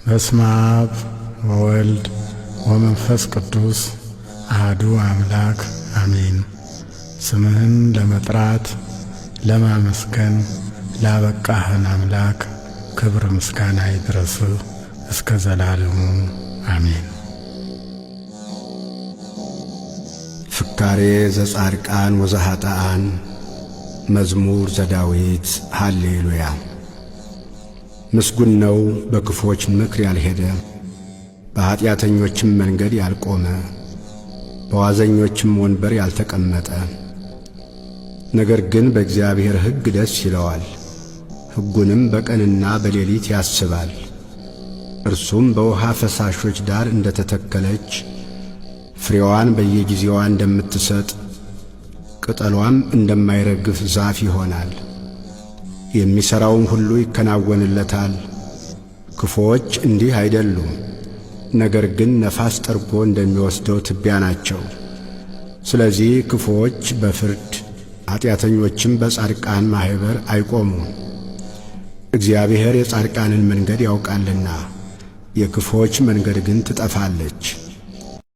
በስመ አብ ወወልድ ወመንፈስ ቅዱስ አህዱ አምላክ አሜን። ስምህን ለመጥራት ለማመስገን ላበቃህን አምላክ ክብር ምስጋና ይድረስህ እስከ ዘላለሙ አሜን። ፍካሬ ዘጻድቃን ወዘኀጥኣን መዝሙር ዘዳዊት ሃሌሉያ። ምስጉን ነው በክፉዎች ምክር ያልሄደ፣ በኀጢአተኞችም መንገድ ያልቆመ፣ በዋዘኞችም ወንበር ያልተቀመጠ። ነገር ግን በእግዚአብሔር ሕግ ደስ ይለዋል፣ ሕጉንም በቀንና በሌሊት ያስባል። እርሱም በውሃ ፈሳሾች ዳር እንደ ተተከለች፣ ፍሬዋን በየጊዜዋ እንደምትሰጥ፣ ቅጠሏም እንደማይረግፍ ዛፍ ይሆናል። የሚሠራውም ሁሉ ይከናወንለታል። ክፉዎች እንዲህ አይደሉም፣ ነገር ግን ነፋስ ጠርጎ እንደሚወስደው ትቢያ ናቸው። ስለዚህ ክፉዎች በፍርድ ኀጢአተኞችም በጻድቃን ማኅበር አይቆሙም። እግዚአብሔር የጻድቃንን መንገድ ያውቃልና የክፉዎች መንገድ ግን ትጠፋለች።